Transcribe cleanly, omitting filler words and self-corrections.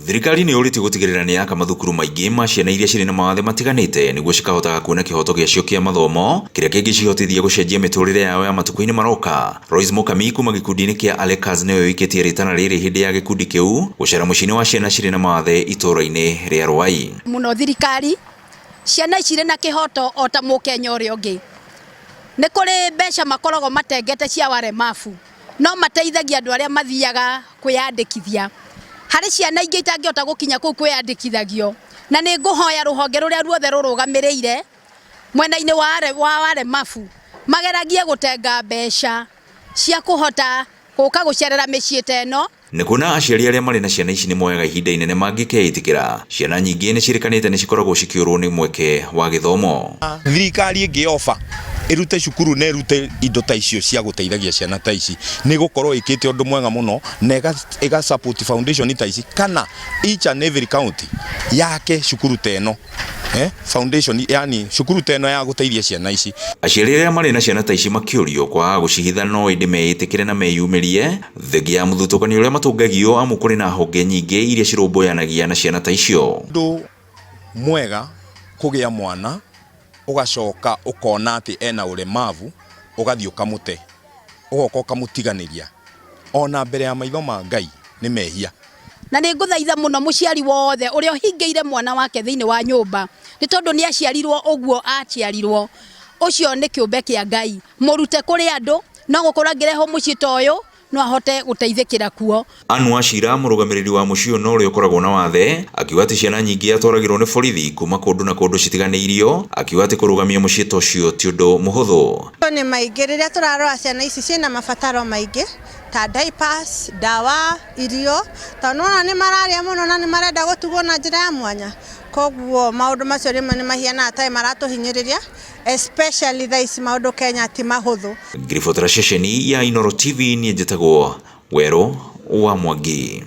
Thirikari nĩ yũrĩtio gũtigĩrĩra nĩ yaka mathukuru maingĩ ma ciana iria cirĩ na mawathe matiganĩte nĩguo cikahotaga kuona kĩhoto gĩacio kĩa mathomo kĩrĩa kĩngĩcihotithia gũcenjia mĩtũrĩre yao ya matukũ-inĩ maroka. Royce Mukami kuma gĩkundi-inĩ kĩa Alekas nĩwe ũikĩtie rĩtana rĩrĩ hĩndĩ ya gĩkundi kĩu gũcera mũciĩ-inĩ wa ciana cirĩ na mawathe itũũra-inĩ rĩa Rwai. Mũno thirikari, ciana ici irĩ na kĩhoto o ta mũkenya ũrĩa ũngĩ. Nĩ kũrĩ mbeca makoragwo matengete cia waremabu. No mateithagia andũ arĩa mathiaga kwĩyandĩkithia. Harĩ ciana ingĩ itangĩhota gũkinya kũu kwĩyandĩkithagio, na nĩ ngũhoya rũhonge rũrĩa ruothe rũrũgamĩrĩire mwena-inĩ wa waremabu mageragie gũtenga mbeca cia kũhota gũka gũcerera mĩciĩ ta ĩno. Nĩ kuona aciari arĩa marĩ na ciana ici nĩ moyaga ihinda inene mangĩkeĩtĩkĩra, ciana nyingĩ nĩ ciĩrĩkanĩte nĩ cikoragwo cikĩũrwo nĩ mweke wa gĩthomo. Thirikari ĩngĩ ofa ĩrute cukuru na ĩrute indo ta icio cia gũteithagia ciana ta ici, nĩ ĩgũkorwo ĩkĩte ũndũ mwega mũno na ĩga support foundation ta ici, kana each and every county yake cukuru ta ĩno. Foundation yani cukuru ta ĩno ya gũteithia ciana ici. Aciari arĩa marĩ na ciana ta ici makĩũrio kwaga gũcihitha no ĩndĩ meĩtĩkĩre na meyumĩrie thengia ya mũthutũkanio ũrĩa matũngagio amu kũrĩ na honge nyingĩ iria cirũmbũyanagia na ciana ta icio. Ũndũ mwega kũgĩa mwana ũgacoka ũkona atĩ ena ũlemavu ũgathiĩ ũkamũte, ũgoka ũkamũtiganĩria ona mbere ya maitho ma Ngai nĩ mehia. Na nĩ ngũthaitha mũno mũciari wothe ũrĩa ũhingĩire mwana wake thĩinĩ wa nyũmba, nĩ tondũ nĩ aciarirwo ũguo aciarirwo, ũcio nĩ kĩũmbe kĩa Ngai, mũrute kũrĩ andũ, no gũkorwo angĩrehwo mũciĩ ta ũyũ, no ahote gũteithĩkĩra kuo. Anne Wachira, mũrũgamĩrĩri wa mũciĩ ũyũ na ũrĩa ũkoragwo na wathe, akiuga atĩ ciana nyingĩ atwaragĩrwo nĩ borithi kuma kũndũ na kũndũ citiganĩirio, akiuga atĩ kũrũgamia mũciĩ ta ũcio ti ũndũ mũhũthũ. Nĩ maingĩ rĩrĩa tũrarora ciana ici ciĩna mabataro maingĩ ta diapers, ndawa, irio, tondũ nĩwona nĩ mararĩa mũno na nĩ marenda gũtugwo na njĩra ya mwanya, koguo maũndũ macio rĩmwe nĩ mahianaga ta maratũhinyĩrĩria especially thaa ici maũndũ Kenya ti mahũthũ. Ngĩribotera ceceni ya Inooro TV niĩ njĩtagwo Werũ wa Mwangi.